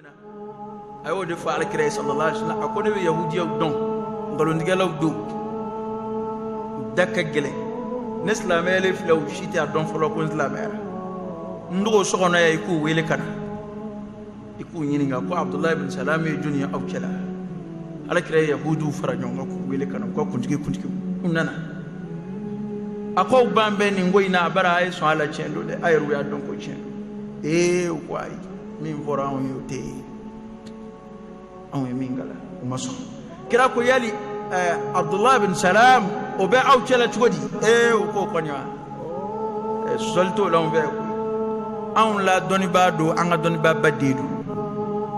min na, a y'o de fɔ Alakira ye sallallahu alaihi wasallam. A ko ne bɛ yahudiyaw dɔn, nkalontigɛlaw don, u da ka gɛlɛn. Ne silamɛyalen filɛ, u si tɛ a dɔn fɔlɔ ko n silamɛyara. N dogo so kɔnɔ yan, i k'u wele ka na, i k'u ɲininka ko Abudulayi bin Salam ye jɔni ye aw cɛla. Alakira ye yahudiw fara ɲɔgɔn kan k'u wele ka na, u ka kuntigi kuntigiw. U nana, a ko aw ban bɛ nin ko in na, a bara a ye sɔn a la, tiɲɛ don dɛ, a yɛrɛw y'a dɔn ko tiɲɛ don. Ee, u ko ayi, min fɔra anw ye o tɛ ye, anw ye min kalan. U ma sɔn. Kira ko yali Abdullah bin Salam, o bɛ aw cɛla cogo di? Ee, u k'o kɔni wa sɔsɔli t'o la anw fɛ koyi, anw la dɔnnibaa don, an ka dɔnnibaaba den don.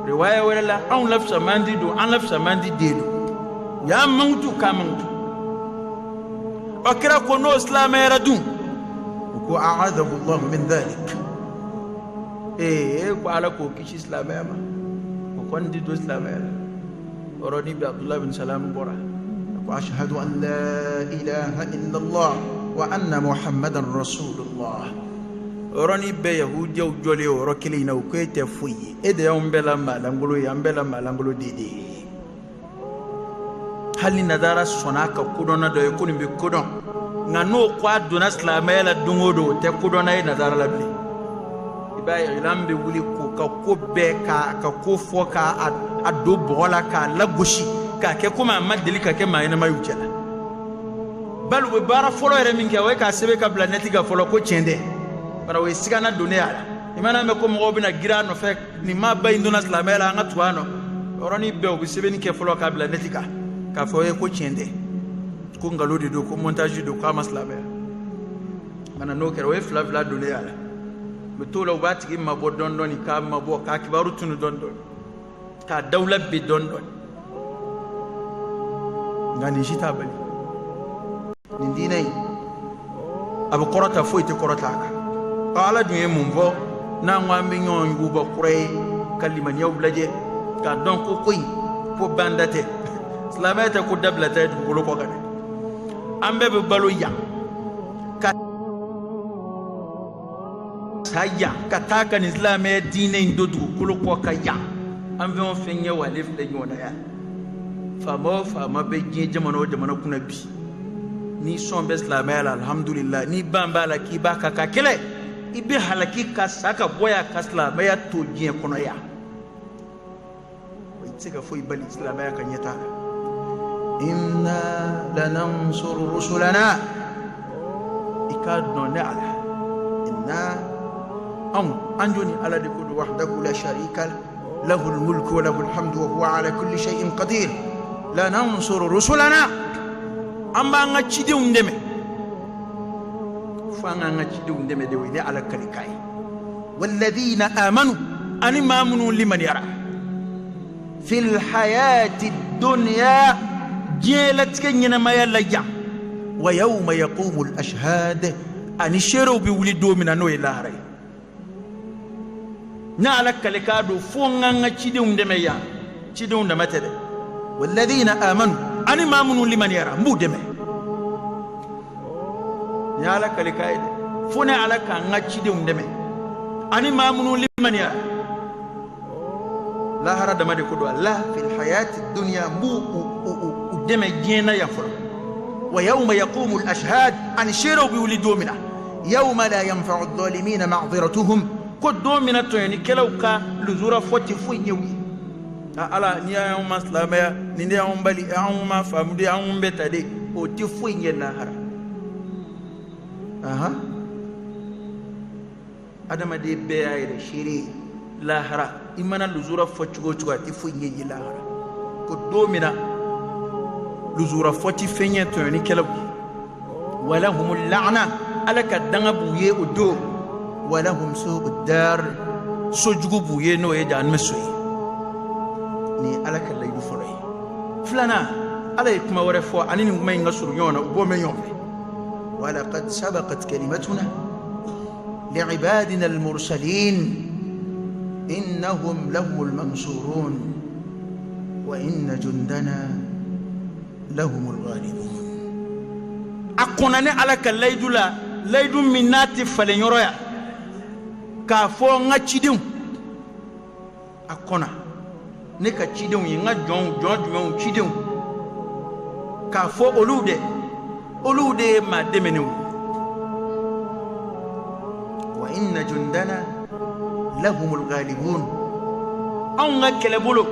Riwaya wɛrɛ la, anw la fisamandi don, an la fisamandi den don. U y'a mankutu k'a mankutu. Ɔ, kira ko n'o silamɛyara dun? U ko a'adahu Allahu min dhalik. Ee, ko Ala k'o kisi silamɛya ma, o kɔni ti don silamɛya la. Yɔrɔnin bɛɛ Abdullah bin Salam bɔra, a ko ashhadu an la ilaha illallah wa anna muhammadan rasulullah. Yɔrɔnin bɛɛ yahudiyaw jɔlen o yɔrɔ kelen in na, u ko e tɛ foyi ye, e de y'anw bɛɛ la maalankolon ye, an bɛɛ la maalankolon de ye. Hali ni nazara sɔnna a ka kodɔnna dɔ ye ko nin bɛ kodɔn, nka n'o ko a donna silamɛya la don o don, o tɛ kodɔnna ye nazara la bilen. I b'a ye, ilam bɛ wuli k'o ka ko bɛɛ k'a ka ko fɔ, k'a a don bɔgɔ la, k'a lagosi, k'a kɛ komi a ma deli ka kɛ maa ɲɛnama y'u cɛ la. Bali u bɛ baara fɔlɔ yɛrɛ min kɛ, o ye k'a sɛbɛn ka bila nɛti kan fɔlɔ ko tiɲɛ tɛ. Bari o ye sigana donnen a la. I mana mɛn ko mɔgɔw bɛna girin a nɔfɛ, nin maaba in donna silamɛya la, an ka tugu a nɔ. Yɔrɔnin bɛɛ u bɛ sɛbɛnni kɛ fɔlɔ k'a bila nɛti kan, k'a fɔ ye ko tiɲɛ tɛ, ko nkalon de don, ko montage don, k'a ma silamɛya. Mana n'o kɛra, o ye fila fila donnen a la. U bɛ t'o la, u b'a tigi mabɔ dɔɔni dɔɔni, k'a mabɔ, k'a kibaru tunu dɔɔni dɔɔni, k'a dawula bin dɔɔni dɔɔni. Nka nin si t'a bali, nin diinɛ in a bɛ kɔrɔta, foyi tɛ kɔrɔta a kan. Ɔ, Ala dun ye mun fɔ n'an ko an bɛ ɲɔgɔn yuguba kura ye ka limaniyaw lajɛ k'a dɔn ko ko in ko banda tɛ, silamɛya tɛ ko dabila tɛ dugukolo kɔ kan dɛ. An bɛɛ bɛ balo yan ka sa yan, ka taa ka nin silamɛya diinɛ in don dugukolo kɔ kan yan. An fɛn o fɛn ɲɛ wa ale filɛ ɲɔgɔn na yan. Faama o faama bɛ diɲɛ jamana o jamana kunna bi, n'i sɔn bɛ silamɛya la, alhamdulillah. N'i ban b'a la k'i b'a kan ka kɛlɛ, i bɛ halaki ka sa ka bɔ yan ka silamɛya to diɲɛ kɔnɔ yan. I tɛ se ka foyi bali silamɛya ka ɲɛtaa la. Inna lanansuru rusulana. I k'a dɔn, ne Ala, inna, anw, an jɔni? Ala de ko don, wahdahu la sharika lahu almulku wa lahu alhamdu wa huwa ala kulli shay'in qadir. Lanansuru rusulana, an b'an ka cidenw dɛmɛ, fo an k'an ka cidenw dɛmɛ de. O ye ne Ala kalikan ye. Walladhina amanu, ani maa minnu limaniyara, fil hayati dunya, diɲɛlatigɛ ɲɛnamaya la yan, wa yawma yaqumu al-ashhad, ani seerew bɛ wuli don min na, n'o ye lahara ye. Ne Ala kalikan don, fo n k'an ka cidenw dɛmɛ yan. Cidenw dama tɛ dɛ, walladhina amanu, ani maa minnu limaniyara, n b'u dɛmɛ. Nin ye Ala kalikan ye dɛ, fo ne Ala k'an ka cidenw dɛmɛ ani maa minnu limaniyara. Lahara dama de ko don, la fil hayati dunya, n b'u u dɛmɛ diɲɛ na yan fɔlɔ. Wa yawma yaqumu al-ashhad, ani seerew bɛ wuli don min na, yawma la yanfa'u adh-dhalimina ma'dhiratuhum, ko don min na tɔɲɔnikɛlaw ka luzura fɔ tɛ foyi ɲɛ u ye. Ala, n'i y'anw ma silamɛya nin de y'anw bali, anw ma faamu de, anw bɛ ta de, o tɛ foyi ɲɛ lahara. Ahan, adamaden bɛɛ y'a yɛrɛ seere ye lahara. I mana luzura fɔ cogo o cogo, a tɛ foyi ɲɛ ye lahara. Ko don min na luzura fɔ tɛ fɛn ɲɛ tɔɲɔnikɛlaw ye, walahumul la'na, Ala ka danga b'u ye o don, walahum su'ud dar, sojugu b'u ye, n'o ye jahanama so ye. Nin ye Ala ka layidu fɔlɔ ye. Filanan, Ala ye kuma wɛrɛ fɔ ani nin kuma in ka surun ɲɔgɔn na, u b'o mɛn ɲɔgɔn fɛ. Walaqad sabaqat kalimatuna li'ibadina al-mursalin innahum lahumul mansurun wa inna jundana lahumul ghalibun. A kɔnna ne Ala ka layidu la, layidu min n'a tɛ falen yɔrɔ ya, k'a fɔ n ka cidenw A kɔnna ne ka cidenw ye, n ka jɔnw, jɔn jumɛnw cidenw, k'a fɔ olu de, olu de ye maa dɛmɛnenw ye. Wa inna jundana lahumul ghalibun, anw ka kɛlɛbolo,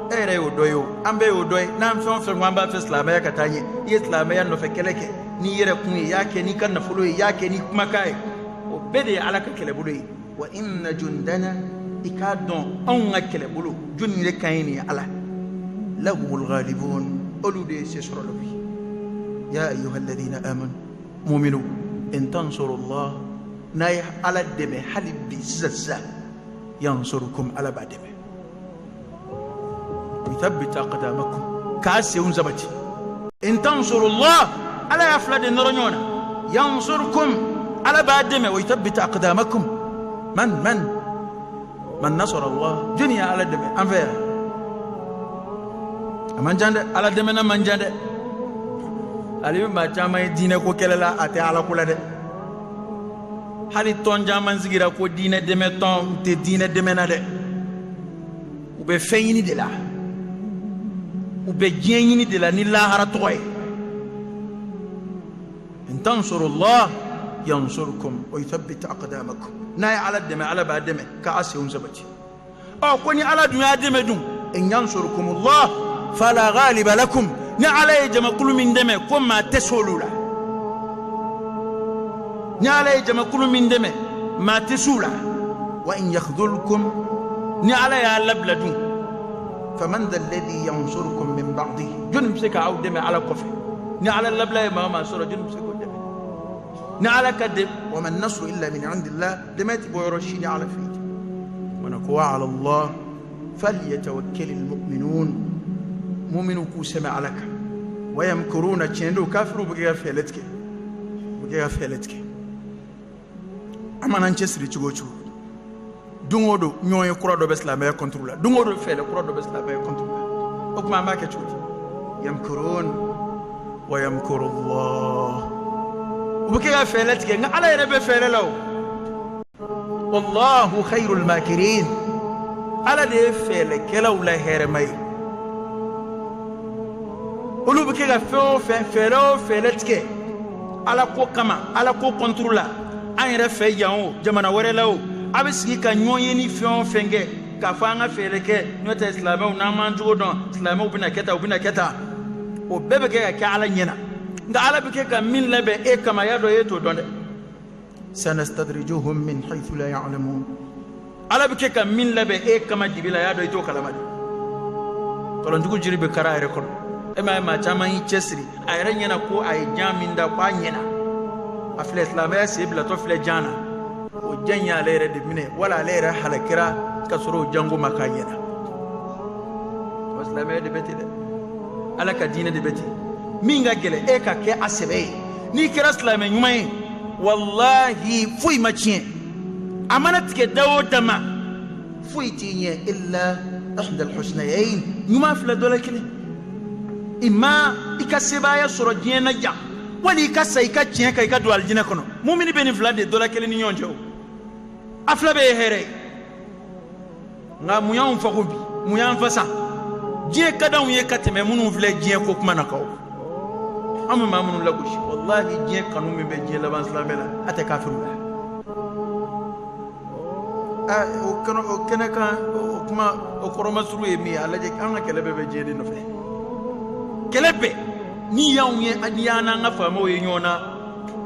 e yɛrɛ y'o dɔ ye o, an bɛɛ y'o dɔ ye. N'an fɛn o fɛn ko an b'a fɛ silamɛya ka taa ɲɛ, i ye silamɛya nɔfɛ kɛlɛ kɛ n'i yɛrɛ kun ye, i y'a kɛ n'i ka nafolo ye, i y'a kɛ n'i kumakan ye, o bɛɛ de ye Ala ka kɛlɛbolo ye. Wa inna jundana, i k'a dɔn anw ka kɛlɛbolo, jɔnni yɛrɛ kan ye nin ye? Ala. Lahumul ghalibun, olu de ye se sɔrɔlaw ye. Ya ayyuha alladhina amanu, muminu, in tansurullah, n'a ye Ala dɛmɛ hali bi sisan sisan, yansurukum, Ala b'a dɛmɛ. Yuthabbit aqdamakum, k'a senw sabati. In tansurullah, Ala y'a fila de nɔrɔ ɲɔgɔn na. Yansurkum, Ala b'a dɛmɛ. Wa yuthabbit aqdamakum, man man man nasara Allah, jɔnni ye Ala dɛmɛ an fɛ yan? A man can dɛ, Ala dɛmɛna man can dɛ. Ale bɛ maa caman ye diinɛ ko kɛlɛ la, a tɛ Ala ko la dɛ. Hali tɔn caman sigira ko diinɛ dɛmɛ tɔn, tɛ diinɛ dɛmɛ na dɛ. U bɛ fɛn ɲini de la, u bɛ diɲɛ ɲini de la ni lahara tɔgɔ ye. In tansurullah yansurkum wa yuthabbit aqdamakum, n'a ye Ala dɛmɛ, Ala b'a dɛmɛ k'a senw sabati. Ɔ ko ni Ala dun y'a dɛmɛ dun, in yansurkumullah fala ghaliba lakum, ni Ala ye jamakulu min dɛmɛ, ko maa tɛ s'olu la. Ni Ala ye jamakulu min dɛmɛ, maa tɛ s'u la. Wa in yakhdhulkum, ni Ala y'a labila dun, faman dha alladhi yansurukum min ba'dihi, jɔnni bɛ se k'aw dɛmɛ Ala kɔfɛ? Ni Ala labila ye maa o maa sɔrɔ, jɔnni bɛ se k'o dɛmɛ? Ni Ala ka dɛmɛ, wa man nasru illa min indillah, dɛmɛ ti bɔ yɔrɔ si ni Ala fɛ yen. Mana ko wa ala Allah falyatawakkalil mu'minun, mu'minu k'u sɛmɛ Ala kan. Wa yamkuruna, tiɲɛ don, kafiriw bɛ kɛ ka fɛɛrɛ tigɛ, u bɛ kɛ ka fɛɛrɛ tigɛ. An mana an cɛsiri cogo o cogo, don o don ɲɔgɔn ye kura dɔ bɛ silamɛya contre la, don o don fɛɛrɛ kura dɔ bɛ silamɛya contre la. O tuma an b'a kɛ cogo di? Yamkurun wa yamkurullah, u bɛ kɛ ka fɛɛrɛ tigɛ, nka Ala yɛrɛ bɛ fɛɛrɛ la o. Wallahu khairul makirin, Ala de ye fɛɛrɛkɛlaw la hɛrɛma ye. Olu bɛ kɛ ka fɛn o fɛn, fɛɛrɛ o fɛɛrɛ tigɛ Ala ko kama, Ala ko contre la, an yɛrɛ fɛ yan o, jamana wɛrɛ la o, a bɛ sigi ka ɲɔgɔn ye ni fɛn o fɛn kɛ k'a fɔ an ka fɛɛrɛ kɛ, n'o tɛ silamɛw n'an m'an cogo dɔn, silamɛw bɛna kɛ tan, u bɛna kɛ tan, o bɛɛ bɛ kɛ ka kɛ Ala ɲɛna. Nka Ala bɛ kɛ ka min labɛn e kama, y'a dɔn e t'o dɔn dɛ. Sanastadrijuhum min haythu la ya'lamun, Ala bɛ kɛ ka min labɛn e kama dibi la, y'a dɔn i t'o kalama dɛ. Kɔlɔnjugu jiri bɛ kari a yɛrɛ kɔnɔ. E m'a ye maa caman y'i cɛsiri a yɛrɛ ɲɛna ko a ye jan min da ko a ɲɛna, a filɛ silamɛya sen bilatɔ filɛ jan na, o jan y'ale yɛrɛ de minɛ, wala ale yɛrɛ halakira ka sɔrɔ o janko ma k'a ɲɛna. O silamɛya de bɛ ten dɛ, Ala ka diinɛ de bɛ ten. Min ka gɛlɛn e ka kɛ a sɛbɛ ye, n'i kɛra silamɛ ɲuman ye, walahi foyi ma tiɲɛ. A mana tigɛ da o da ma, foyi t'i ɲɛ illa ihda alhusnayayn, ɲuman fila dɔ la kelen. Imma i ka sebaaya sɔrɔ diɲɛ na yan, wali i ka sa i ka tiɲɛ kan, i ka don alijinɛ kɔnɔ. Mumini bɛ nin fila de dɔ la kelen ni ɲɔgɔn cɛ o, a fila bɛɛ ye hɛrɛ ye. Nka mun y'anw fago bi, mun y'an fasa? Diɲɛ ka d'anw ye ka tɛmɛ minnu filɛ diɲɛ ko kuma na kaw. An bɛ maa minnu lagosi, walahi diɲɛ kanu min bɛ diɲɛ laban silamɛ la, a tɛ kafiriw la. O kɛnɛ, o kɛnɛ kan, o kuma, o kɔrɔmasuru ye min ye, a lajɛ, an ka kɛlɛ bɛɛ bɛ diɲɛ de nɔfɛ. Kɛlɛ bɛɛ, n'i y'anw ye, n'i y'an n'an ka faamaw ye ɲɔgɔn na,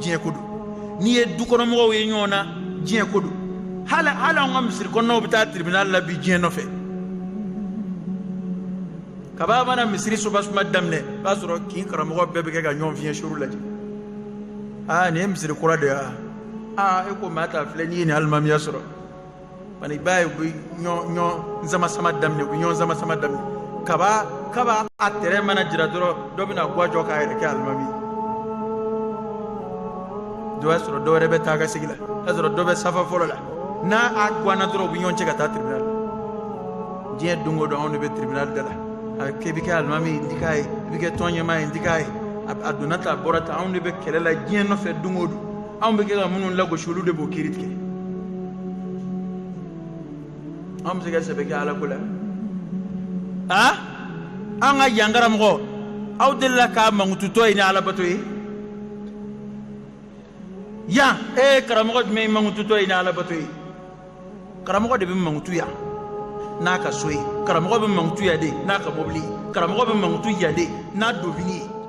diɲɛ ko don. N'i ye dukɔnɔmɔgɔw ye ɲɔgɔn na, diɲɛ ko don. Hali hali anw ka misiri kɔnɔnaw bɛ taa tribunal la bi diɲɛ nɔfɛ. Kaba mana misiri sobasuma daminɛ, i b'a sɔrɔ kin karamɔgɔ bɛɛ bɛ kɛ ka ɲɔgɔn fiɲɛ suru lajɛ. Aa, nin ye misiri kura de ye. Aa, e ko maa t'a filɛ n'i ye nin alimamiya sɔrɔ. Bani i b'a ye u bɛ ɲɔgɔn sama sama daminɛ, u bɛ ɲɔgɔn sama sama daminɛ. Kaba kaba a tɛrɛ mana jira dɔrɔn, dɔ bɛna guwa jɔ k'a yɛrɛ kɛ alimami ye. Dɔ b'a sɔrɔ dɔ wɛrɛ bɛ taa ka segin la, i b'a sɔrɔ dɔ bɛ safa fɔlɔ la. N'a a guwanna dɔrɔn, u bɛ ɲɔgɔn cɛ ka taa tribunal la. Diɲɛ don o don, anw de bɛ tribunal da la. A k'e bɛ kɛ alimami ye, n ti k'a ye. I bɛ kɛ tɔn ɲɛmaa ye, n ti k'a ye. A donna tan, a bɔra tan, anw de bɛ kɛlɛ la diɲɛ nɔfɛ don o don. Anw bɛ kɛ ka minnu lagosi, olu de b'o kiiri tigɛ. An bɛ se ka sɛbɛ kɛ Ala ko la? A an ka yan karamɔgɔ, aw delila k'a mankututɔ ye ni alabato ye yan? Ee, karamɔgɔ jumɛn ye mankututɔ ye ni alabato ye? Karamɔgɔ de bɛ mankutu yan n'a ka so ye, karamɔgɔ bɛ mankutu yan de n'a ka mobili ye, karamɔgɔ bɛ mankutu yan de n'a dofini ye.